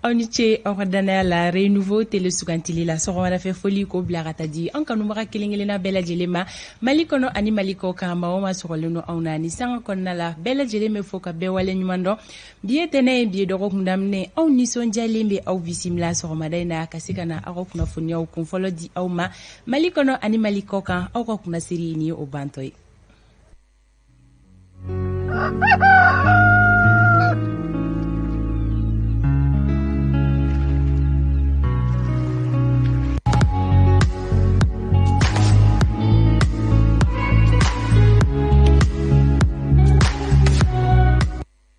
Aw ni ce aw ka dannaya la Renouveau télé sugantili la. Sɔgɔmada fɛ foli ko bila ka taa di an kanubaga kelen kelenna bɛɛ lajɛlen ma, Mali kɔnɔ ani Mali kɔ kan. Maa o maa sɔgɔlen don anw na ni sanga kɔnɔna la, bɛɛ lajɛlen bɛ fo ka bɛɛ wale ɲuman dɔn. Bi ye tɛnɛ ye, bi ye dɔgɔkun daminɛ. Anw nisɔndiyalen bɛ aw bisimila sɔgɔmada in na ka se ka na aw ka kunnafoniyaw kunfɔlɔ di aw ma Mali kɔnɔ ani Mali kɔ kan. Aw ka kunnasiri nin ye o bantɔ ye.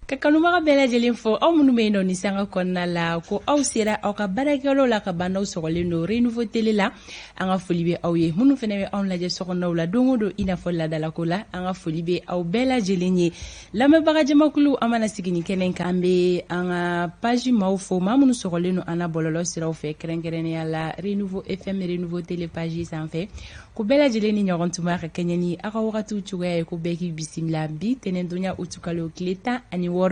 Ka kanubaga bɛɛ lajɛlen fo, aw minnu bɛ yen nɔ ni sanga kɔnɔna la ko aw sera aw ka baarakɛyɔrɔ la ka ban, n'aw sɔgɔlen don Renouveau télé la, an ka foli bɛ aw ye. Minnu fana bɛ anw lajɛ sokɔnɔnaw la don o don, i n'a fɔ laadalako la, an ka foli bɛ aw bɛɛ lajɛlen ye. Lamɛnbaga jamakulu, an mana sigi nin kɛnɛ kan, an bɛ an ka page maaw fo, maa minnu sɔgɔlen don an na bɔlɔlɔ siraw fɛ, kɛrɛnkɛrɛnnenya la Renouveau FM, Renouveau télé page sanfɛ, ko bɛɛ lajɛlen ni ɲɔgɔn tuma ka kɛɲɛ ni aw ka wagatiw cogoya ye, ko bɛɛ k'i bisimila bi tɛnɛndonya utukalo tile 16,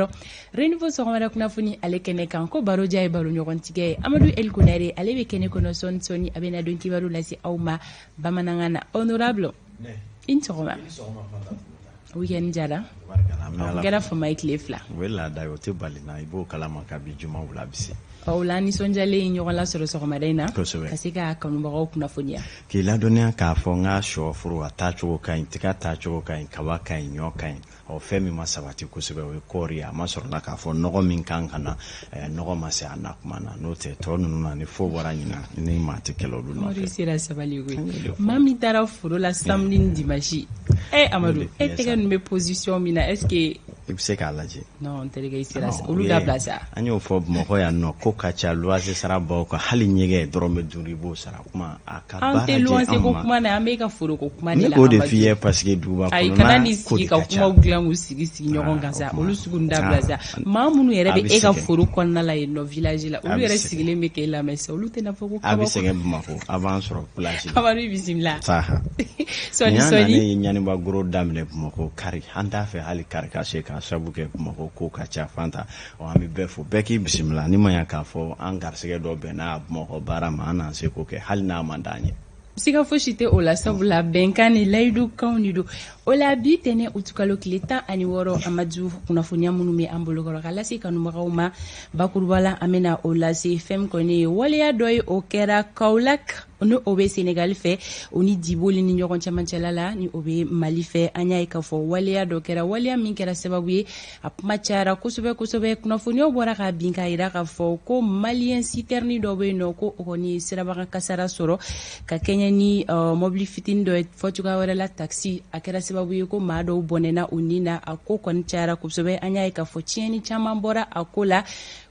Renouveau sɔgɔmada kunnafoni ale kɛnɛ kan. Ko baro diya ye baro ɲɔgɔntigɛ ye. Amadu El Konare, ale bɛ kɛnɛ kɔnɔ sɔɔni sɔɔni, a bɛna don kibaru lase aw ma bamanankan na. Honorable, i ni sɔgɔma. Weekend diyara? O kɛra fama ye tile 2. O ye laada ye, o tɛ bali na, i b'o kalama kabi juma wula bɛ se. O la nisɔndiyalen ye ɲɔgɔn lasɔrɔ sɔgɔmada in na ka se ka kanubagaw kunnafoniya. K'i ladɔnniya k'a fɔ n ka sɔ foro a taacogo ka ɲi, tiga taacogo ka ɲi, kaba ka ɲi, ɲɔ ka ɲi. Ɔ, fɛn min ma sabati kosɛbɛ, o ye kɔɔri ye. A ma sɔrɔla k'a fɔ nɔgɔ min kan ka na, nɔgɔ ma se a na kuma na. N'o tɛ, tɔ ninnu na, ni fo bɔra ɲinan, ni maa tɛ kɛlɛ olu nɔfɛ. Sera sabali koyi. Maa min taara foro la samedi ni dimanche, e Amadu, e tɛgɛ ninnu bɛ position min na, est ce que i bɛ se k'a lajɛ? Non, n terikɛ, i sera olu dabila sa. An y'o fɔ Bamakɔ yan nɔ, ko ka ca, luwanse sara baw kan, hali ɲɛgɛn dɔrɔmɛ 5 i b'o sara. Kuma a ka baara. An tɛ luwanse ko kuma na, an bɛ ka foro ko kuma de la. Ne k'o de f'i ye parce que duguba kɔnɔna. Ayi, kana ni sigi ka kumaw dilan k'u sigi sigi ɲɔgɔn kan sa, olu sugu dabila sa. Maa minnu yɛrɛ bɛ e ka foro kɔnɔna la yen nɔ village la, olu yɛrɛ sigilen bɛ k'e lamɛn sa, olu tɛna fɔ ko a bɛ sɛgɛn. Bamakɔ, a b'an sɔrɔ plage. Amadu, i bisimila. Saha. Sɔɔni sɔɔni. Ne ye ɲaniba goro daminɛ Bamakɔ kari, an t'a fɛ hali kari ka se k'a sabu kɛ Bamakɔ ko ka ca. Fanta, ɔ, an bɛ bɛɛ fo, bɛɛ k'i bisimila. Ni ma ɲa k'a fɔ an garisɛgɛ dɔ bɛnna Bamakɔ baara ma, an n'an seko kɛ hali n'a man d'an ye. Siga fosi tɛ o la, sabula bɛnkan ni layidukanw de don. O la bi tɛnɛ utukalo tile 16, Amadu, kunnafoniya minnu bɛ an bolokɔrɔ ka lase kanubagaw ma bakuruba la, an bɛna o lase. Fɛn min kɔni ye waleya dɔ ye, o kɛra Kaolack, ni o bɛ Senegali fɛ, o ni Diboli ni ɲɔgɔn cɛmancɛla la, ni o bɛ Mali fɛ. An y'a ye k'a fɔ waleya dɔ kɛra, waleya min kɛra sababu ye a kuma cayara kosɛbɛ kosɛbɛ. Kunnafoniyaw bɔra ka bin k'a jira k'a fɔ ko malien citerne dɔ bɛ yen nɔ, ko o kɔni ye sirabakan kasara sɔrɔ ka kɛɲɛ ni mɔbili fitinin dɔ ye, fɔ cogoya wɛrɛ la taxi. A kɛra sababu ye ko maa dɔw bɔnɛna u ni na. A ko kɔni cayara kosɛbɛ. An y'a ye k'a fɔ tiɲɛni caman bɔra a ko la.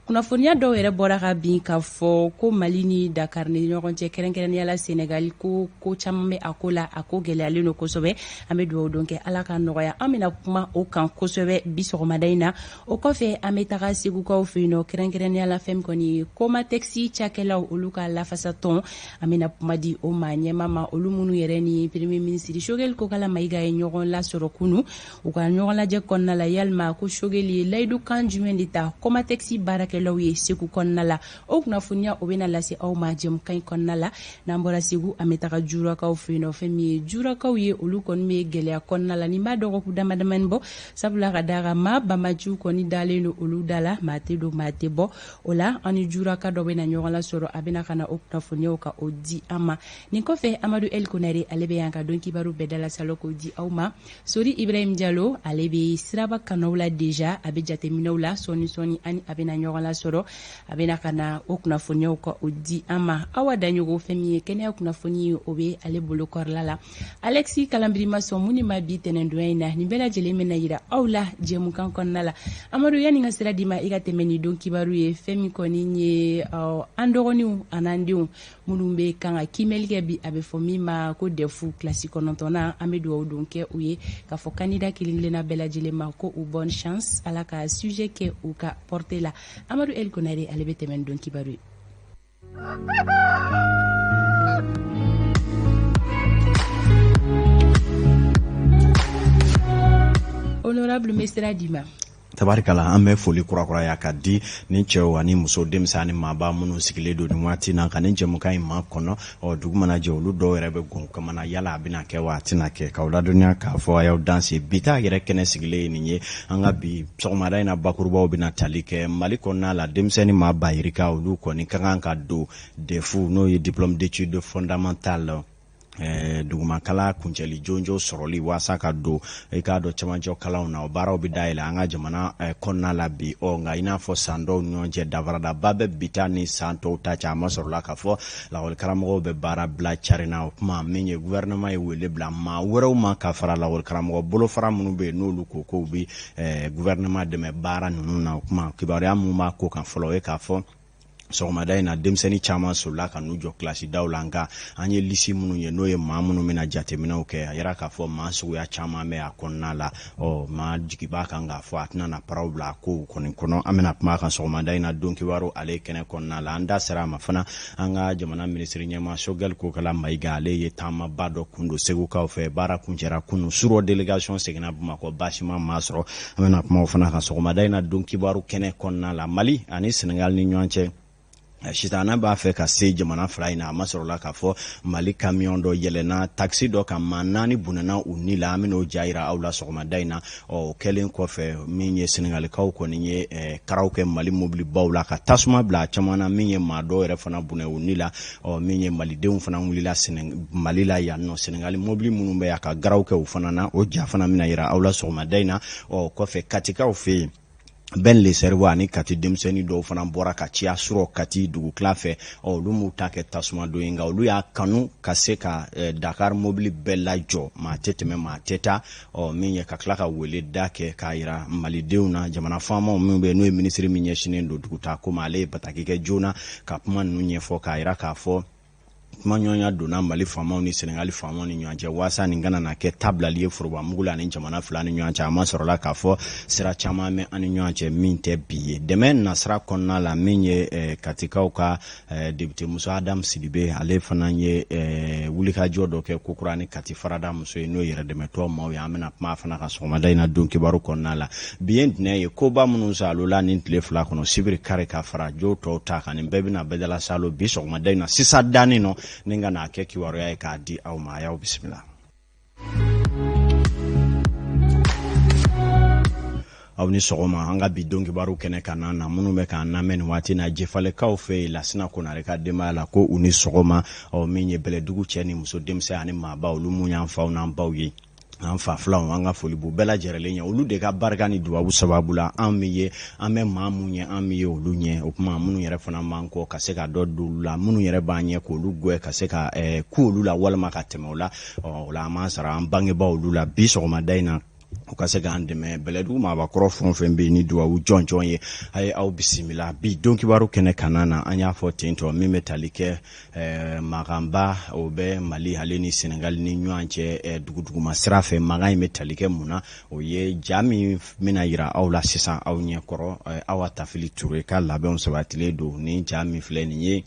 Kunnafoniya dɔw yɛrɛ bɔra ka bin k'a fɔ ko Mali ni Dakar ni ɲɔgɔn cɛ, kɛrɛnkɛrɛnnenya la Senegali, ko ko caman bɛ a ko la, a ko gɛlɛyalen don kosɛbɛ. An bɛ dugawu don kɛ, Ala ka nɔgɔya. An bɛna kuma o kan kosɛbɛ bi sɔgɔmada in na. O kɔfɛ, an bɛ taga Segukaw fɛ yen nɔ, kɛrɛnkɛrɛnnenya la fɛn min kɔni ye Comatex cakɛlaw, olu ka lafasatɔn. An bɛna kuma di o maa ɲɛmaa ma, olu minnu yɛrɛ ni premier ministre Choguel Kokala Mayiga ye ɲɔgɔn lasɔrɔ kunu. U ka ɲɔgɔn lajɛ kɔnɔna la, yalima ko Choguel ye layidukan jumɛn de ta Comatex baarakɛlaw ye Segu kɔnɔna la? O kunnafoniya, o bɛna lase aw ma jɛmukan in kɔnɔna la. N'an bɔra Segu, an bɛ taga Jurakaw fɛ yen nɔ. Fɛn min ye Jurakaw ye, olu kɔni bɛ gɛlɛya kɔnɔna la nin b'a dɔgɔkun damadamani bɔ, sabula ka d'a kan maa banbaanciw kɔni dalen don olu da la, maa tɛ don, maa tɛ bɔ. O la, an ni Juraka dɔ bɛna ɲɔgɔn lasɔrɔ, a bɛna ka na o kunnafoniyaw ka o di an ma. Nin kɔfɛ, Amadu El Konare, ale bɛ yan ka don kibaru bɛɛ dalasalo k'o di aw ma. Sori Ibrahim Jalo, ale bɛ siraba kanaw la déjà, a bɛ jateminɛw la. Sɔɔni sɔɔni ani a bɛna ɲɔgɔn lasɔrɔ, a bɛna ka na o kunnafoniyaw ka o di an ma. Awa Daɲogo, fɛn min ye kɛnɛya kunnafoni ye, o bɛ ale bolo kɔrɔla la. Alexis Kalambiri ma sɔn mun ma bi tɛnɛndonya in na, nin bɛɛ lajɛlen bɛna yira aw la jɛmukan kɔnɔna la. Amadu, yanni ka sira d'i ma i ka tɛmɛ ni don kibaru ye, fɛn min kɔni ye an dɔgɔninw an'an denw minnu bɛ kan ka kiimɛli kɛ bi, a bɛ fɔ min ma ko DEF kilasi 9nan, an bɛ dugawu don kɛ u ye k'a fɔ candidat kelen kelenna bɛɛ lajɛlen ma ko u bonne chance, Ala ka sujet kɛ u ka portée la. Amadu El Konare, ale bɛ tɛmɛ ni don kibaru ye. Honorable, n bɛ sira d'i ma. Tabarikala, an bɛ foli kurakuraya ka di ni cɛw ani muso, denmisɛn ani maaba minnu sigilen don nin waati na ka ni jɛmukan in ma kɔnɔ. Ɔ, dugu mana jɛ, olu dɔw yɛrɛ bɛ gɔn kamana yala a bɛna kɛ wa a tɛna kɛ. K'aw ladɔnniya k'a fɔ a y'aw danse bi ta yɛrɛ kɛnɛ sigilen ye nin ye. An ka bi sɔgɔmada in na, bakurubaw bɛna tali kɛ Mali kɔnɔna la. Denmisɛnnin maa ba yirika, olu kɔni ka kan ka don DEF, n'o ye diplôme d'études fondamentales, dugumakala kuncɛli jonjo sɔrɔli waasa ka don i k'a dɔn cɛmancɛ kalanw na. O baaraw bɛ dayɛlɛ an ka jamana kɔnɔna la bi. Ɔ, nka i n'a fɔ san dɔw ni ɲɔgɔn cɛ, danfaradaba bɛ bi ta ni san tɔw ta cɛ. A ma sɔrɔla k'a fɔ lakɔli karamɔgɔw bɛ baara bila carina. O kuma min ye, gouvernement ye wele bila maa wɛrɛw ma ka fara lakɔli karamɔgɔ bolofara minnu bɛ yen, n'olu ko k'u bɛ gouvernement dɛmɛ baara ninnu na. O kuma kibaruya mun b'a ko kan fɔlɔ, o ye k'a fɔ sɔgɔmada in na, denmisɛnnin caman solila ka n'u jɔ kilasi daw la. Nka an ye liste minnu ye, n'o ye maa minnu bɛna jateminɛw kɛ, a yira k'a fɔ maa suguya caman bɛ a kɔnɔna la. Ɔ, maa jigi b'a kan k'a fɔ a tɛna na paraw bila a kow kɔni kɔnɔ. An bɛna kuma a kan sɔgɔmada in na don kibaru ale kɛnɛ kɔnɔna la. An da sera a ma fana, an ka jamana minisiri ɲɛmaa Choguel Kokala Mayiga, ale ye taamaba dɔ kun don Segukaw fɛ. Baara kuncɛra kunun surɔ, délégation seginna Bamakɔ, baasima maa sɔrɔ. An bɛna kuma o fana kan sɔgɔmada in na don kibaru kɛnɛ kɔnɔna la. Mali ani Senegal ni ɲɔgɔn cɛ, sitana b'a fɛ ka se jamana fila in na. A ma sɔrɔla k'a fɔ Mali camion dɔ yɛlɛnna taxi dɔ kan, maa 4 bɔnɛna u ni la. An bɛn'o ja yira aw la sɔgɔmada in na. Ɔ, o kɛlen kɔfɛ, min ye Senegalikaw kɔni ye karaw kɛ Mali mobilibaw la ka tasuma bila a caman na, min ye maa dɔw yɛrɛ fana bɔnɛ u ni la. Ɔ, min ye malidenw fana wulila Mali la yan nɔ, Senegali mobili minnu bɛ yan, ka garaw kɛ u fana na. O ja fana bɛna yira aw la sɔgɔmada in na. Ɔ, kɔfɛ, Katikaw fɛ yen, Ben le Cerveau ani Kati denmisɛnnin dɔw fana bɔra ka ciya surɔ Kati dugukila fɛ. Ɔ, olu m'u ta kɛ tasuma don ye, nka olu y'a kanu ka se ka Dakar mobili bɛɛ lajɔ, maa tɛ tɛmɛ, maa tɛ taa. Ɔ, min ye ka tila ka wele da kɛ k'a yira malidenw na, jamana faamaw minnu bɛ yen, n'o ye minisiri min ɲɛsinnen don dugutaa ko ma, ale ye bataki kɛ joona ka kuma ninnu ɲɛfɔ, k'a yira k'a fɔ kumaɲɔgɔnya donna Mali faamaw ni Senegali faamaw ni ɲɔgɔn cɛ waasa nin kana na kɛ tabilali ye foroba mugu la ni jamana fila ni ɲɔgɔn cɛ. A ma sɔrɔla k'a fɔ sira caman bɛ an ni ɲɔgɔn cɛ min tɛ bi ye. Dɛmɛ nasira kɔnɔna la, min ye Katikaw ka député muso Adam Sidibe, ale fana ye wulikajɔ dɔ kɛ kokura ni Kati farada muso ye, n'o ye yɛrɛdɛmɛtɔ maaw ye. An bɛna kuma fana kan sɔgɔmada in na don kibaru kɔnɔna la. Bi ye ntɛnɛn ye, koba minnu salola nin tile 2 kɔnɔ, sibiri, kari, ka fara jo tɔw ta kan, nin bɛɛ bɛna bɛdala salo bi sɔgɔmada in na sisan danni nɔ ni ka n'a kɛ kibaruya ye k'a di aw ma. A y'aw bisimila. Aw ni sɔgɔma. An ka bi don kibaru kɛnɛ ka na na minnu bɛ k'an lamɛn nin waati na, Jefalekaw fɛ yen, Lasina Konare ka denbaya la, ko u ni sɔgɔma. Ɔ, min ye Bɛlɛdugu cɛ ni muso, denmisɛn ani maaba, olu mun y'an faw n'an baw ye, an fa filanw, an ka foli b'u bɛɛ lajɛrɛlen ye. Olu de ka barika ni dubabu sababu la, an min ye an bɛ maa mun ye, an min ye olu ɲɛ. O kuma minnu yɛrɛ fana b'an kɔ, ka se ka dɔ don olu la, minnu yɛrɛ b'an ɲɛ, k'olu gɛn ka se ka ku olu la walima ka tɛmɛ o la. Ɔ, o la an b'an sara an bangebaaw olu la bi sɔgɔmada in na, u ka se k'an dɛmɛ. Bɛlɛdugu maabakɔrɔ fɛn o fɛn bɛ yen ni dubabu jɔnjɔn ye, a ye aw bisimila bi don kibaru kɛnɛ kana na. An y'a fɔ ten tɔ, min bɛ tali kɛ makanba o bɛ Mali ale ni Senegali ni ɲɔgɔn cɛ duguduguma sira fɛ. Makan in bɛ tali kɛ mun na? O ye ja min bɛna yira aw la sisan aw ɲɛkɔrɔ. Awa Tafili Ture ka labɛnw sabatilen don ni ja min filɛ nin ye.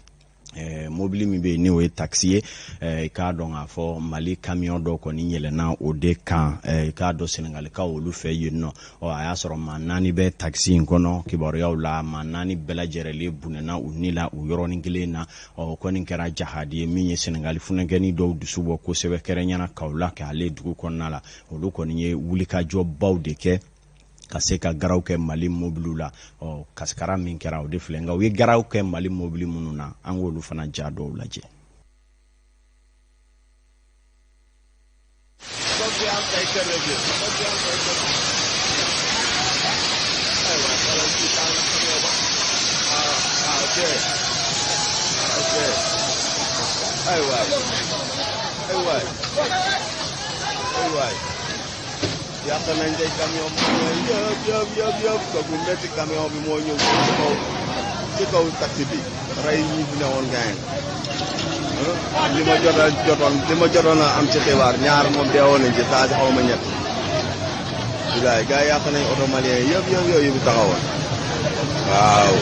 Mobili min bɛ yen, ni o ye taxi ye, i k'a dɔn k'a fɔ Mali camion dɔ kɔni yɛlɛnna o de kan, i k'a dɔn Senegalikaw olu fɛ yen nɔ. Ɔ, a y'a sɔrɔ maa 4 bɛ taxi in kɔnɔ. Kibaruyaw la, maa 4 bɛɛ lajɛrɛlen bɔnɛna u ni la u yɔrɔnin kelen na. Ɔ, o kɔni kɛra jahadi ye min ye Senegali funankɛnin dɔw dusu bɔ kosɛbɛ, kɛrɛnkɛrɛnnenya Kaolack ale dugu kɔnɔna la. Olu kɔni ye wulikajɔbaw de kɛ ka se ka garaw kɛ Mali mobiliw la. Ɔ, kasikara min kɛra, o de filɛ. Nka u ye garaw kɛ Mali mobili minnu na, an k'olu fana ja dɔw lajɛ. Yàq nañ tey camion yëpp yëpp yëpp yëpp. Ko bu métti, camion bi moo ñëw ci kaw taxi bi, rey ñi fi newoon gaañ. Li ma jot a jotoon, li ma jotoon a am ci xibaar, ñaar moom deewoon nañ ci saa si, xaw ma ñett. Bilaay, gars yi yàq nañ oto malien yëpp yëpp yëpp yi fi taxawoon. Waaw,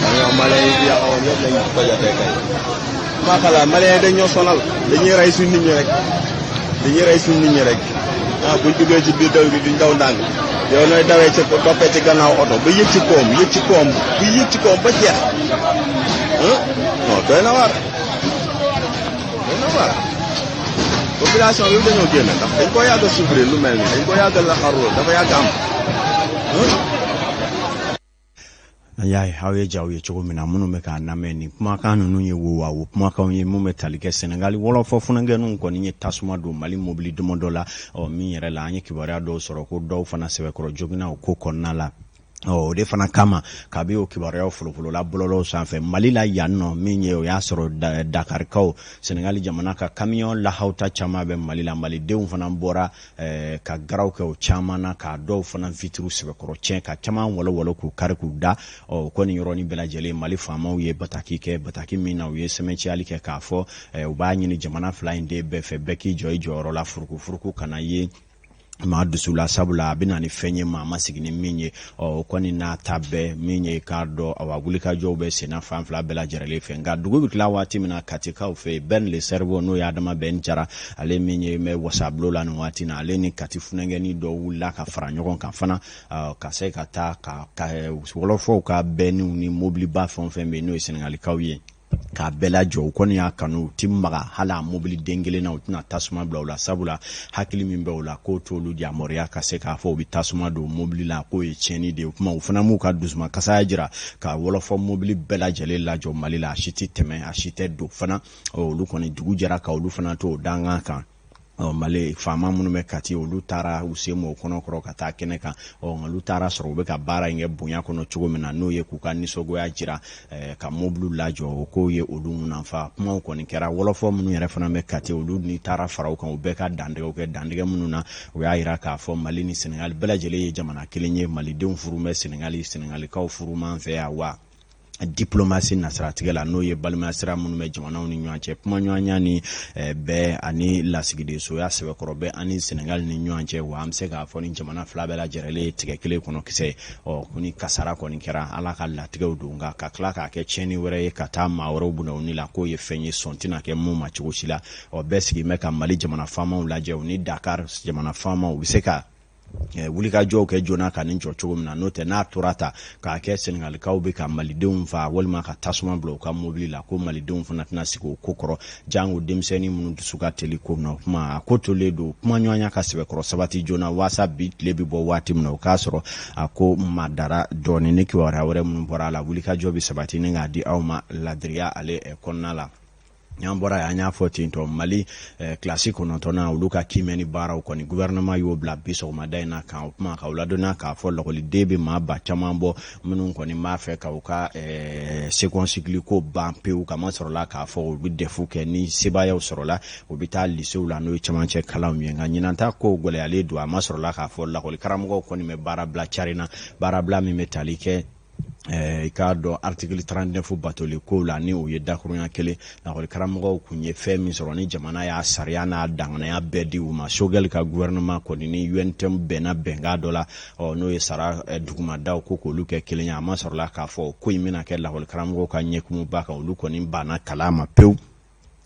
camion malien yi fi yàqawoon yëpp lañ tojatee kay. Maa xalaat malien yi dañ ñoo sonal, dañuy rey suñ nit ñi rek, dañuy rey suñ nit ñi rek. Ah, buñ duggee ci biir daw bi, duñ daw ndànk. Yow nooy dawee ci toppee ci gannaaw oto ba yëg ci koom, yëg ci koom, ba yëg ci koom ba jeex. Non, doy na waar, doy na waar. Population bi dañoo génn ndax dañ ko yàgg a souffrir. Lu mel ni dañ ko yàgg a laxaroo, dafa yàgg am. Yaay, aw ye jaw ye cogo min na, minnu bɛ k'a lamɛn, nin kumakan ninnu ye wo wa wo kumakanw ye mun bɛ tali kɛ Senegali wɔlɔfɔ funankɛninw kɔni ye tasuma don Mali mobili damadɔ la. Ɔ, min yɛrɛ la, an ye kibaruya dɔw sɔrɔ ko dɔw fana sɛbɛkɔrɔ joginna o ko kɔnɔna la. Ɔ, o de fana kama, kabi o kibaruyaw folofolola bɔlɔlɔw sanfɛ Mali la yan nɔ, min ye o y'a sɔrɔ Dakarikaw, Senegali jamana ka kamiyɔn lahawuta caman bɛ Mali la. Malidenw fana bɔra ka garaw kɛ o caman na, k'a dɔw fana vituru sɛbɛkɔrɔ tiɲɛ, ka caman wɔlɔwɔlɔ k'u kari k'u da. Ɔ, o kɔni yɔrɔnin bɛɛ lajɛlen, Mali faamaw ye bataki kɛ, bataki min na u ye sɛmɛnciyali kɛ k'a fɔ u b'a ɲini jamana fila in den bɛɛ fɛ, bɛɛ k'i jɔ i jɔyɔrɔ la, furukufuruku kana ye maa dusu la, sabula a bɛ na ni fɛn ye maa ma sigi ni min ye. Ɔ, o kɔni n'a ta bɛɛ, min ye k'a dɔn, awa, wulikajɔw bɛ senna fan fila bɛɛ lajɛlen fɛ. Nka dugu bɛ tila waati min na, Katikaw fɛ yen, Ben le Cerveau, n'o ye Adama Ben Jara, ale min ye bɛ wasabulon la nin waati na, ale ni Kati funankɛnin dɔw wulila ka fara ɲɔgɔn kan fana ka se ka taa ka wɔlɔfɔw ka bɛnniw ni mobiliba fɛn o fɛn bɛ yen, n'o ye Senegalikaw ye, k'a bɛɛ lajɔ. U kɔni y'a kanu, u ti maga hali a mobili den kelen na, u tɛna tasuma bila u la, sabula hakili min bɛ u la k'o t'olu yamaruya ka se k'a fɔ u bɛ tasuma don mobili la, k'o ye tiɲɛni de ye. O kuma, u fana m'u ka dusuma kasaya jira ka wɔlɔfɔ mobili bɛɛ lajɛlen lajɔ Mali la, a si tɛ tɛmɛ, a si tɛ don fana. Olu kɔni, dugu jɛra ka olu fana to o dankan kan. Ɔ, Mali faama minnu bɛ Kati, olu taara u sen m'o kɔnɔ kɔrɔ ka taa kɛnɛ kan. Ɔ, nka olu taara sɔrɔ u bɛ ka baara in kɛ bonya kɔnɔ cogo min na, n'o ye k'u ka nisɔngoya jira ka mobiliw lajɔ, o kow ye olu munanfa. Kumaw kɔni kɛra. Wɔlɔfɔ minnu yɛrɛ fana bɛ Kati, olu ni taara fara u kan, u bɛɛ ka dantigɛw kɛ, dantigɛ minnu na u y'a jira k'a fɔ Mali ni Senegali bɛɛ lajɛlen ye jamana kelen ye. Malidenw furu bɛ Senegali, Senegalikaw furu man fɛ yan. Wa diplomasi nasiratigɛ la, n'o ye balimaya sira minnu bɛ jamanaw ni ɲɔgɔn cɛ, kumaɲɔgɔnya ni bɛɛ ani lasigidensoya sɛbɛkɔrɔ bɛ ani Senegal ni ɲɔgɔn cɛ. Wa an bɛ se k'a fɔ ni jamana fila bɛɛ lajɛlen ye tigɛ kelen kɔnɔ kisɛ. Ɔ, ko ni kasara kɔni kɛra, Ala ka latigɛw don, nka ka tila k'a kɛ tiɲɛni wɛrɛ ye ka taa maa wɛrɛw bɔnɛ u ni la, k'o ye fɛn ye sɔn tɛna kɛ mun ma cogo si la. Ɔ, bɛɛ sigi bɛ ka Mali jamana faamaw lajɛ, u ni Dakar jamana faamaw, u bɛ se ka wulikajɔw kɛ joona ka nin jɔ cogo min na. N'o tɛ, n'a tora ta k'a kɛ Senegalikaw bɛ ka malidenw fa walima ka tasuma bila u ka mobili la, ko malidenw fana tɛna sigi o ko kɔrɔ, jango denmisɛnnin minnu dusu ka teli ko na. O kuma, a ko tolen don kumaɲɔgɔnya ka sɛbɛkɔrɔ sabati joona, waasa bi tile bɛ bɔ waati min na, o k'a sɔrɔ a ko madara dɔɔni. Ni kibaruya wɛrɛ minnu bɔra a la, wulikajɔ bɛ sabati ni k'a di aw ma ladiriya ale kɔnɔna la. N'an bɔra yen, an y'a fɔ ten tɔ, Mali kilasi 9nan, olu ka kiimɛni baaraw kɔni, gouvernement y'o bila bi sɔgɔmada in na kan. O kuma, k'aw ladɔnniya k'a fɔ lakɔliden bɛ maa ba caman bɔ minnu kɔni b'a fɛ ka u ka second cycle ko ban pewu, kama sɔrɔla k'a fɔ u bɛ DEF kɛ. Ni sebaayaw sɔrɔla, u bɛ taa lycée la, n'o ye camancɛ kalanw ye. Nka ɲinan ta ko gɛlɛyalen don, a ma sɔrɔla k'a fɔ lakɔli karamɔgɔw kɔni bɛ baara bila cari na, baarabila min bɛ tali kɛ i k'a dɔn article 39 batoli ko la, ni o ye dakurunya kelen. Lakɔli karamɔgɔw kun ye fɛn min sɔrɔ, ni jamana y'a sariya n'a danganaya bɛɛ di u ma, Choguel ka gouvernement kɔni ni UNTM bɛnna bɛnkan dɔ la, ɔ, n'o ye sara dugumadaw ko k'olu kɛ kelen ye. A ma sɔrɔla k'a fɔ ko in bɛna kɛ lakɔli karamɔgɔw ka ɲɛkumuba kan, olu kɔni banna kalan ma pewu.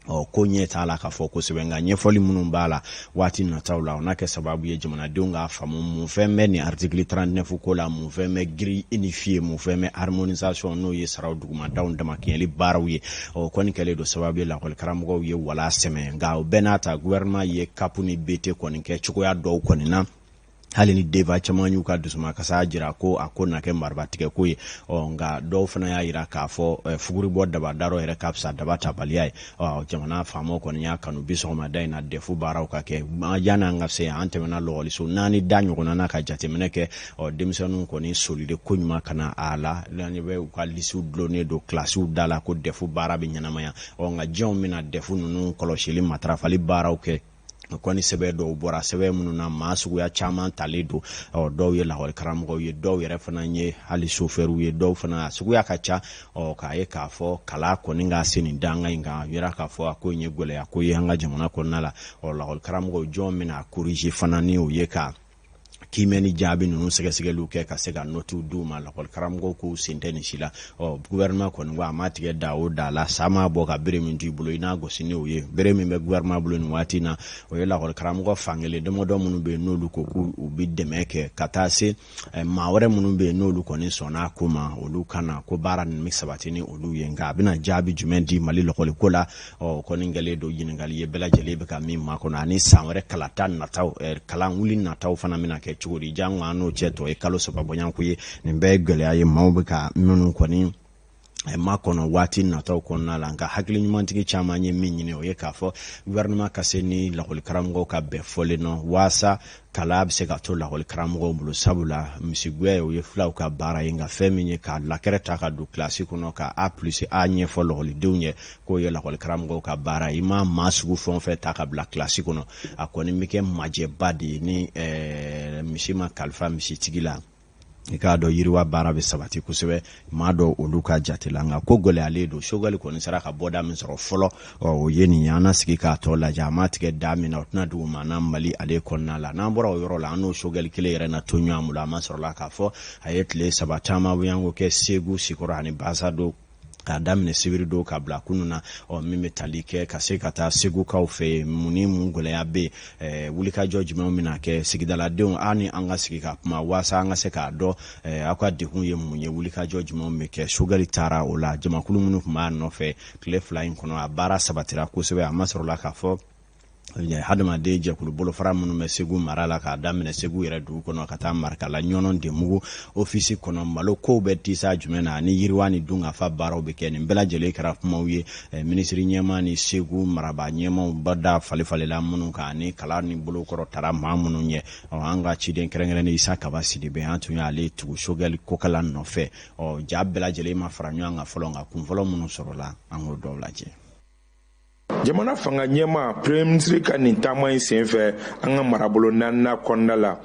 Ɔ, ko ɲɛ t'a la k'a fɔ kosɛbɛ, nka ɲɛfɔli minnu b'a la waati nataw la, o n'a kɛ sababu ye jamanadenw k'a faamu mun fɛn bɛ nin article 39 ko la, mun fɛn bɛ grille unifiée, mun fɛn bɛ harmonisation, n'o ye saraw dugumadaw damakɛɲɛli baaraw ye. Ɔ, kɔni kɛlen don sababu ye lakɔli karamɔgɔw ye wala sɛmɛ. Nka o bɛɛ n'a ta, gouvernement ye CAP ni BT kɔni kɛ cogoya dɔw kɔni na, hali ni DEVA caman y'u ka dusumakasa jira ko a ko na kɛ maribatigɛ ko ye. Ɔ, nka dɔw fana y'a jira k'a fɔ fuguri bɔ dabadarɔ yɛrɛ ka fisa daba tabaliya ye. Ɔ, jamana faamaw kɔni y'a kanu bi sɔgɔmada in na DEF baaraw ka kɛ. Yanni an ka se yan, an tɛmɛna lɔgɔliso 4 da ɲɔgɔnna na ka jateminɛ kɛ. Ɔ, denmisɛnninw kɔni solilen ko ɲuman ka na a la, bɛ u ka lisiw dulonnen don kilasiw da la ko DEF baara bɛ ɲɛnamaya. Ɔ, nka jɔnw bɛna DEF ninnu kɔlɔsili matarafali baaraw kɛ? Kɔni sɛbɛn dɔw bɔra, sɛbɛn minnu na maa suguya caman talen don. Ɔ, dɔw ye lakɔli karamɔgɔw ye, dɔw yɛrɛ fana ye hali sofɛriw ye, dɔw fana suguya ka ca. Ɔ, k'a ye k'a fɔ kala kɔni ka se nin danga in kan, yira k'a fɔ a ko in ye gɛlɛya ko ye an ka jamana kɔnɔna la. Ɔ, lakɔli karamɔgɔw, jɔn bɛna corriger fana, ni o ye ka kiimɛni jaabi ninnu sɛgɛsɛgɛliw kɛ ka se ka notiw d'u ma. Lakɔlikaramɔgɔw k'u sen tɛ nin si la. Ɔ, gouvernement kɔni ko a ma tigɛ da o da la, sa m'a bɔ ka bere min t'i bolo, i n'a gosi ni o ye. Bere min bɛ gouvernement bolo nin waati in na, o ye lakɔlikaramɔgɔ fankelen damadɔ minnu bɛ yen, n'olu ko k'u bɛ dɛmɛ kɛ, ka taa se maa wɛrɛ minnu bɛ yen, n'olu kɔni sɔnna a ko ma, olu kana ko baara ninnu bɛ sabati ni olu ye. Nka a bɛna jaabi jumɛn di Mali lɔkɔliko la? Ɔ, kɔni kɛlen don ɲininkali ye bɛɛ lajɛlen bɛ ka min makɔnɔ, ani san wɛrɛ kalata nataw, kalan wuli nataw fana bɛna kɛ cogo di, jango an n'o cɛ tɔ ye kalo 3 bɔɲɔgɔnko ye. Nin bɛɛ ye gɛlɛya ye maaw bɛ ka minnu kɔni makɔnɔ waati nataw kɔnɔna la. Nka hakili ɲumantigi caman ye min ɲini, o ye k'a fɔ gouvernement ka se ni lakɔlikaramɔgɔw ka bɛn fɔlen nɔ, waasa kalan bɛ se ka to lakɔlikaramɔgɔw bolo, sabula misigɛn, o ye fulaw ka baara ye. Nka fɛn min ye ka lakɛrɛ ta ka don kilasi kɔnɔ ka A plus A ɲɛfɔ lakɔlidenw ye, k'o ye lakɔlikaramɔgɔw ka baara ye. I ma maa sugu fɛn o fɛn ta ka bila kilasi kɔnɔ, a kɔni bɛ kɛ majɛba de ye. Ni misi ma kalifa misitigi la, i k'a dɔn yiriwa baara bɛ sabati kosɛbɛ maa dɔw olu ka jate la. Nka ko gɛlɛyalen don. Choguel kɔni sera ka bɔda min sɔrɔ fɔlɔ, o ye nin ye. An na sigi k'a tɔ lajɛ. A ma tigɛ da min na, o tɛna dugu maa na Mali ale kɔnɔna la. N'an bɔra o yɔrɔ la, an n'o Choguel kelen yɛrɛ na to ɲɔgɔn bolo. A ma sɔrɔla k'a fɔ a ye tile 3 caman bɔyanko kɛ Segu, Sikɔrɔ ani Basado, k'a daminɛ sibiri don ka bila kunun na. Ɔ, min bɛ tali kɛ ka se ka taa Segukaw fɛ yen, mun ni mun gɛlɛya bɛ yen, wulikajɔ jumɛnw bɛna kɛ, sigidaladenw, an ni an ka sigi ka kuma waasa an ka se k'a dɔn aw ka degun ye mun ye, wulikajɔ jumɛnw bɛ kɛ. Choguel taara o la, jamakulu minnu tun b'a nɔfɛ tile 2 in kɔnɔ, a baara sabatira kosɛbɛ. A ma sɔrɔla k'a fɔ hadamaden jɛkulu bolofara minnu bɛ Segu mara la, k'a daminɛ Segu yɛrɛ dugu kɔnɔ ka taa Marikala, Ɲɔnɔ, Demugu ofisi kɔnɔ, malo kow bɛ tisa jumɛn na, ani yiriwa ni dunkafa baaraw bɛ kɛ. Nin bɛɛ lajɛlen kɛra kumaw ye minisiri ɲɛmaa ni Segu marabaa ɲɛmaaw bada falifalela minnu kan, ani kalan ni bolokɔrɔ taara maa minnu ɲɛ. An ka ciden kɛrɛnkɛrɛnnen Isa Kaba Sidibe, an tun y'ale tugu Choguel Kokala nɔfɛ. Ɔ, ja bɛɛ lajɛlen ma fara ɲɔgɔn kan fɔlɔ, nka kunfɔlɔ minnu sɔrɔla, an k'o dɔw lajɛ. Jamana fanga ɲɛma, premier ministre ka nin taama in senfɛ an ka marabolo naaninan kɔnɔna la,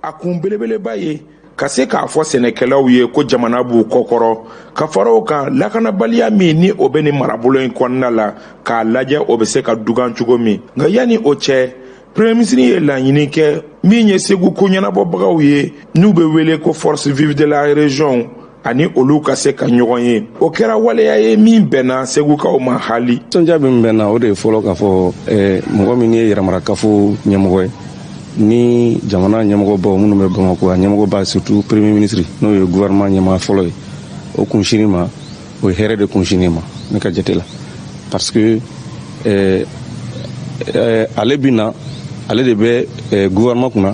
a kun belebeleba ye ka se k'a fɔ sɛnɛkɛlaw ye ko jamana b'u kɔkɔrɔ, ka fara o kan, lakanabaliya min ni o bɛ nin marabolo in kɔnɔna la, k'a lajɛ o bɛ se ka dugan cogo min. Nka yanni o cɛ, premier ministre ye laɲini kɛ min ye Segu ko ɲɛnabɔbagaw ye, n'u bɛ wele ko Force vive de la région, ani olu ka se ka ɲɔgɔn ye. O kɛra waleya ye min bɛnna Segukaw ma hali. Nisɔndiya min bɛ na, o de ye fɔlɔ k'a fɔ mɔgɔ min ye yɛrɛmarakafo ɲɛmɔgɔ ye, ni jamana ɲɛmɔgɔbaw minnu bɛ Bamakɔ, a ɲɛmɔgɔba, surtout premier ministre, n'o ye gouvernement ɲɛmaa fɔlɔ ye, o kunsinni ma, o ye hɛrɛ de kunsinni ma ne ka jate la, parce que ale bi na, ale de bɛ gouvernement kunna.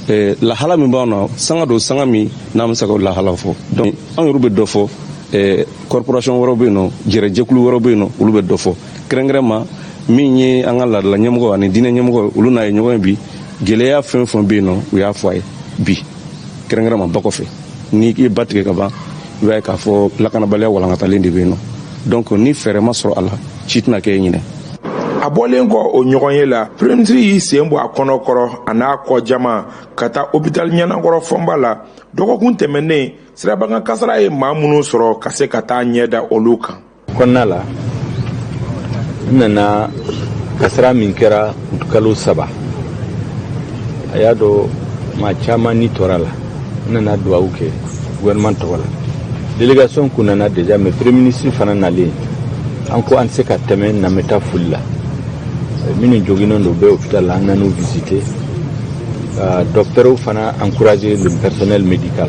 Lahala min b'an na, sanga don sanga min n'an bɛ se ka lahala fɔ, donc an yɛrɛ bɛ dɔ fɔ, corporation wɛrɛw bɛ yen nɔ, jɛrɛjɛkulu wɛrɛw bɛ yen nɔ, olu bɛ dɔ fɔ. Kɛrɛnkɛrɛn min ye an ka laadala ɲɛmɔgɔ ani diinɛ ɲɛmɔgɔ, olu n'a ye ɲɔgɔn ye bi. Gɛlɛya fɛn o fɛn bɛ yen nɔ, u y'a fɔ a ye bi. Kɛrɛnkɛrɛn ma, ba kɔfɛ, n'i ye ba tigɛ ka ban, i b'a ye k'a fɔ lakanabaliya walankatalen de bɛ yen nɔ. Donc ni fɛɛrɛ ma sɔrɔ a la, ci tɛna kɛ ɲinɛ. A bɔlen kɔ o ɲɔgɔn ye la, premier ministre y'i sen bɔ a kɔnɔ kɔrɔ a n'a kɔ jama ka taa hôpital Ɲɛnakɔrɔ Fɔnba la. Dɔgɔkun tɛmɛnen, sirabakan kasara ye maa minnu sɔrɔ, ka se ka taa ɲɛ da olu kan. Kɔnɔna la, n nana kasara min kɛra kalo 3, a y'a dɔn maa caman ni tora la. N nana duwawu kɛ gouvernement tɔgɔ la. Délégation kun nana déjà, mais premier ministre fana nalen, an ko an tɛ se ka tɛmɛ n'an bɛ taa foli la. Minnu joginnen don bɛɛ hôpital la, an nan'u visiter, ka docteurs fana encourager, le personnel médical.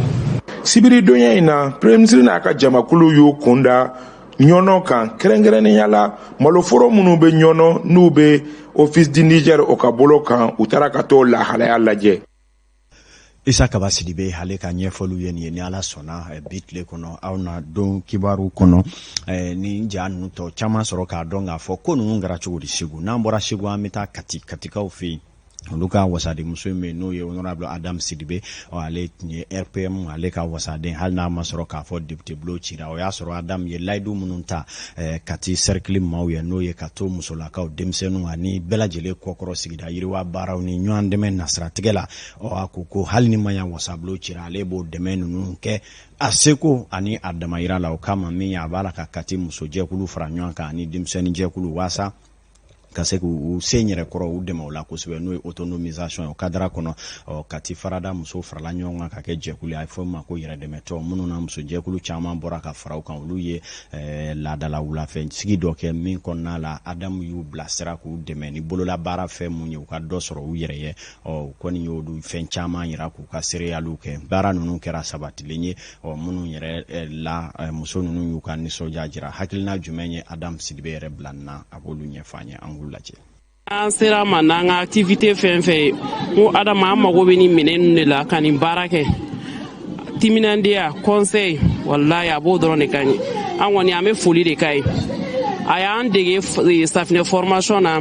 Sibiridonya in na, premier ministre n'a ka jamakulu y'u kun da Ɲɔnɔ kan, kɛrɛnkɛrɛnnenya la maloforo minnu bɛ Ɲɔnɔ, n'u bɛ Office du Niger o ka bolo kan. U taara ka t'o lahalaya lajɛ. Isa Kaba Sidibe, ale ka ɲɛfɔliw ye nin ye. Ni Ala sɔnna, bi tile kɔnɔ, aw na don kibaru kɔnɔ ni ja ninnu tɔ caman sɔrɔ, k'a dɔn k'a fɔ ko ninnu kɛra cogo di Segu. N'an bɔra Segu, an bɛ taa Kati, Katikaw fɛ yen. Olu ka wasadenmuso min bɛ yen, n'o ye honorable Adam Sidibe, ale tun ye RPM ale ka wasaden. Hali n'a ma sɔrɔ k'a fɔ député bulon cira, o y'a sɔrɔ Adam ye layidu minnu ta Kati cercle maaw ye, n'o ye ka to musolakaw, denmisɛnninw ani bɛɛ lajɛlen kɔkɔrɔ sigida yiriwa baaraw ni ɲɔgɔn dɛmɛ nasiratigɛ la. Ɔ, a ko ko hali ni ma ɲa wasabulon cira, ale b'o dɛmɛ ninnu kɛ a seko ani a damayira la. O kama min ye, a b'a la ka Kati musojɛkulu fara ɲɔgɔn kan ani denmisɛnninjɛkulu waasa Ka se k'u se yɛrɛ kɔrɔ, u dɛmɛ o la kosɛbɛ, n'o ye autonomisation ye. O cadre kɔnɔ, ɔ, Kati farada musow farala ɲɔgɔn kan ka kɛ jɛkulu ye, a ye fɔ ma ko yɛrɛdɛmɛtɔ, minnu na musojɛkulu caman bɔra ka fara u kan. Olu ye laadala wulafɛ sigi dɔ kɛ min kɔnɔna la, Adamu y'u bilasira k'u dɛmɛ ni bololabaara fɛn mun ye, u ka dɔ sɔrɔ u yɛrɛ ye. Ɔ, u kɔni y'olu fɛn caman yira k'u ka seereyaliw kɛ. Baara ninnu kɛra sabatilen ye. Ɔ, minnu yɛrɛ la, muso ninnu y'u ka nisɔndiya jira. Hakilina jumɛn ye Adamu Sidibe yɛrɛ bila nin na? A b'olu ɲɛfɔ an ye, an k'u lajɛ. An sera ma n'an ka activité fɛn fɛn ye, n ko Adama, an mago bɛ nin minɛn ninnu de la ka nin baara kɛ. Timinandiya, conseil, walayi, a b'o dɔrɔn de ka ɲi. An kɔni, an bɛ foli de k'a ye. A y'an dege safinɛ formation na,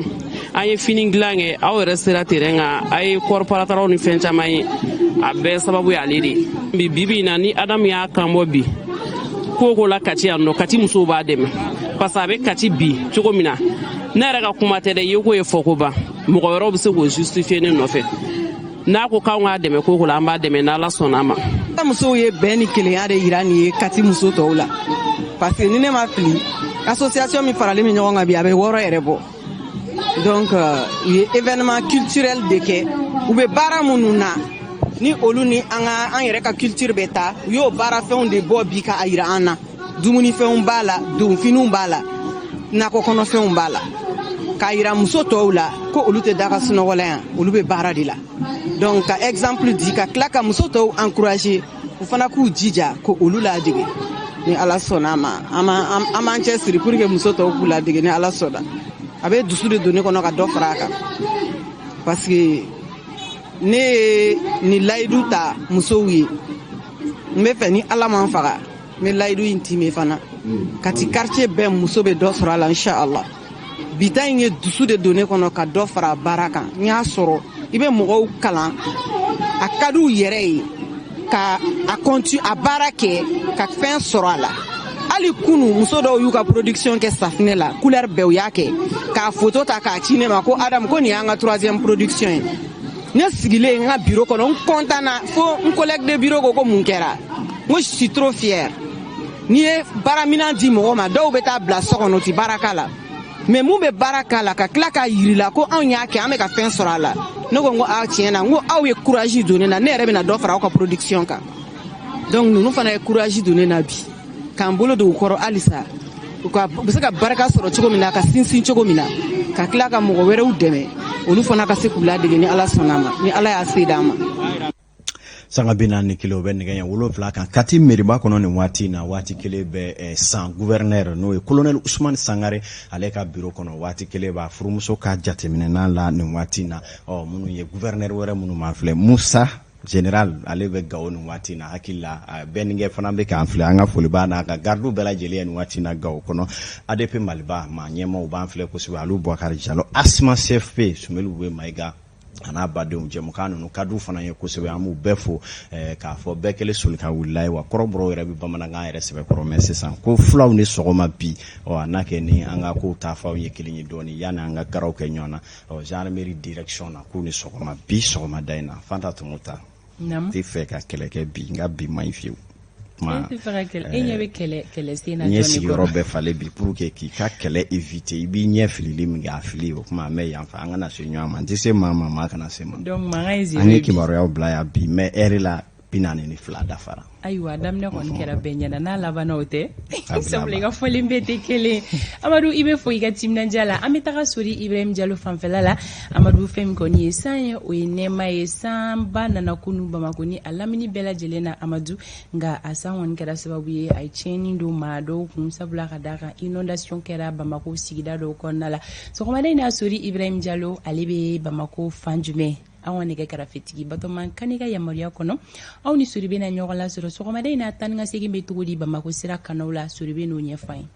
an ye fini dilan kɛ. Aw yɛrɛ sera terrain kan, a ye kɔri parataraw ni fɛn caman ye. A bɛɛ sababu ye ale de ye. Bi bi in na, ni Adamu y'a kan bɔ bi ko ko la Kati yan nɔ, Kati musow b'a dɛmɛ, parce que a bɛ Kati bi cogo min na, ne yɛrɛ ka kuma tɛ dɛ, ye ko ye fɔ ko ban, mɔgɔ wɛrɛw bɛ se k'o justifier ne nɔfɛ. N'a ko k'anw k'a dɛmɛ ko ko la, an b'a dɛmɛ n'Ala sɔnna a ma. Musow ye bɛn ni kelenya de yira nin ye Kati muso tɔw la, parce que ni ne ma fili, association min faralen bɛ ɲɔgɔn kan bi, a bɛ 6 yɛrɛ bɔ. Donc u ye événement culturel de kɛ. U bɛ baara minnu na, ni olu ni an ka an yɛrɛ ka culture bɛ taa, u y'o baarafɛnw de bɔ bi k'a yira an na. Dumunifɛnw b'a la, donfiniw b'a la, nakɔ kɔnɔfɛnw b'a la, k'a yira muso tɔw la ko olu tɛ da ka sunɔgɔ la yan, olu bɛ baara de la. Donc ka exemple di, ka tila ka muso tɔw encourager, u fana k'u jija ko olu ladege. Ni Ala sɔnna a ma, an b'an cɛ siri pour que muso tɔw k'u ladege. Ni Ala sɔnna, a bɛ dusu de don ne kɔnɔ ka dɔ fara a kan, parce que ne ye nin layidu ta musow ye. N bɛ fɛ, ni Ala ma n faga, n bɛ layidu in time fana. Kati quartier bɛɛ muso bɛ dɔ sɔrɔ a la, inshallah. Bi ta in ye dusu de don ne kɔnɔ ka dɔ fara baara kan. N y'a sɔrɔ i bɛ mɔgɔw kalan, a ka d'u yɛrɛ ye ka a continue a baara kɛ ka fɛn sɔrɔ a la. Hali kunu, muso dɔw y'u ka production kɛ safinɛ la, couleur bɛɛ, u y'a kɛ k'a photo ta k'a ci ne ma ko Adamu, ko nin y'an ka troisième production ye. Ne sigilen n ka bureau kɔnɔ, n content na fo n collègue de bureau ko ko mun kɛra? N ko je suis trop fier. N'i ye baaraminan di mɔgɔ ma, dɔw bɛ taa bila so kɔnɔ, u ti baara k'a la, mais mun bɛ baara k'a la, ka tila k'a yirila ko anw y'a kɛ, an bɛ ka fɛn sɔrɔ a la. Ne ko n ko a tiɲɛ na, n ko aw ye courage don ne na, ne yɛrɛ bɛna dɔ fara aw ka production kan. Donc ninnu fana ye courage don ne na bi, k'an bolo don u kɔrɔ halisa, u ka u bɛ se ka barika sɔrɔ cogo min na, ka sinsin cogo min na, ka tila ka mɔgɔ wɛrɛw dɛmɛ, olu fana ka se k'u ladege, ni Ala sɔnna a ma, ni Ala y'a se d'an ma. Sanga 41, o bɛ nɛgɛ ɲɛ 7 kan Kati meriba kɔnɔ nin waati in na. Waati kelen bɛ san gouverneur, n'o ye colonel Usumani Sangare, ale ka bureau kɔnɔ. Waati kelen b'a furumuso ka jateminɛna la nin waati in na. Ɔ, minnu ye gouverneur wɛrɛ minnu ma filɛ, Musa général, ale bɛ Gawo nin waati in na. Hakili la, bɛnninkɛ fana bɛ k'an filɛ. An ka foli b'a n'a ka gardiw bɛɛ lajɛlen ye nin waati in na Gawo kɔnɔ. ADP Maliba maa ɲɛmaaw b'an filɛ kosɛbɛ, Alu Bubakari Jalo, Asma CFP, Sumelu Bube Mayiga a n'a badenw. Jɛmukan ninnu ka d'u fana ye kosɛbɛ. An b'u bɛɛ fo k'a fɔ bɛɛ kɛlen soli ka wulila ye wa. Kɔrɔbɔrɔw yɛrɛ bɛ bamanankan yɛrɛ sɛbɛkɔrɔ mɛn sisan ko fulaw ni sɔgɔma bi. Ɔ, a n'a kɛ ni an ka kow taafanw ye kelen ye dɔɔni, yanni an ka garaw kɛ ɲɔgɔn na. Ɔ, gendarmerie direction na, k'u ni sɔgɔma bi sɔgɔmada in na. Fanta Tɔmɔ ta tɛ fɛ ka kɛlɛ kɛ bi, n ka bi man ɲi fiyewu. E tɛ fɛ ka kɛlɛ, e ɲɛ bɛ kɛlɛ kɛlɛ sen na. N ye jɔn de sigiyɔrɔ kɔrɔ? Bɛɛ falen bi pour que k'i ka kɛlɛ éviter. I b'i ɲɛ filili min kɛ, a fili o kuma, an bɛ yan fɛ, an kana se ɲɔgɔn ma. N tɛ se maa ma, maa kana se ma. Donc mankan ye zéro An ye ye bi. kibaruyaw bila yan bi, mais heure la 42 dafara. Ayiwa, daminɛ kɔni kɛra bɛɛ ɲɛna, n'a labanna o tɛ. A bila. Sabula i ka fɔlen bɛɛ tɛ kelen. Amadu, i bɛ fo i ka timinandiya la. An bɛ taga Sori Ibrahim Jalo fanfɛla la. Amadu, fɛn min kɔni ye san ye, o ye nɛɛma ye. Sanba nana kunu Bamako ni a lamini bɛɛ lajɛlen na, Amadu. Nka a san kɔni kɛra sababu ye, a ye tiɲɛni don maa dɔw kun, sabula ka d'a kan inondation kɛra Bamako sigida dɔw kɔnɔna la. Sɔgɔmada in na, Sori Ibrahim Jalo, ale bɛ Bamako fan jumɛn? An ka nɛgɛ karafetigi Batɔman Kane ka yamaruya kɔnɔ, aw ni Sori bɛna ɲɔgɔn lasɔrɔ sɔgɔmada in na. Taa ni ka segin bɛ cogo di Bamako sira kanaw la? Sori bɛ n'o ɲɛfɔ an ye.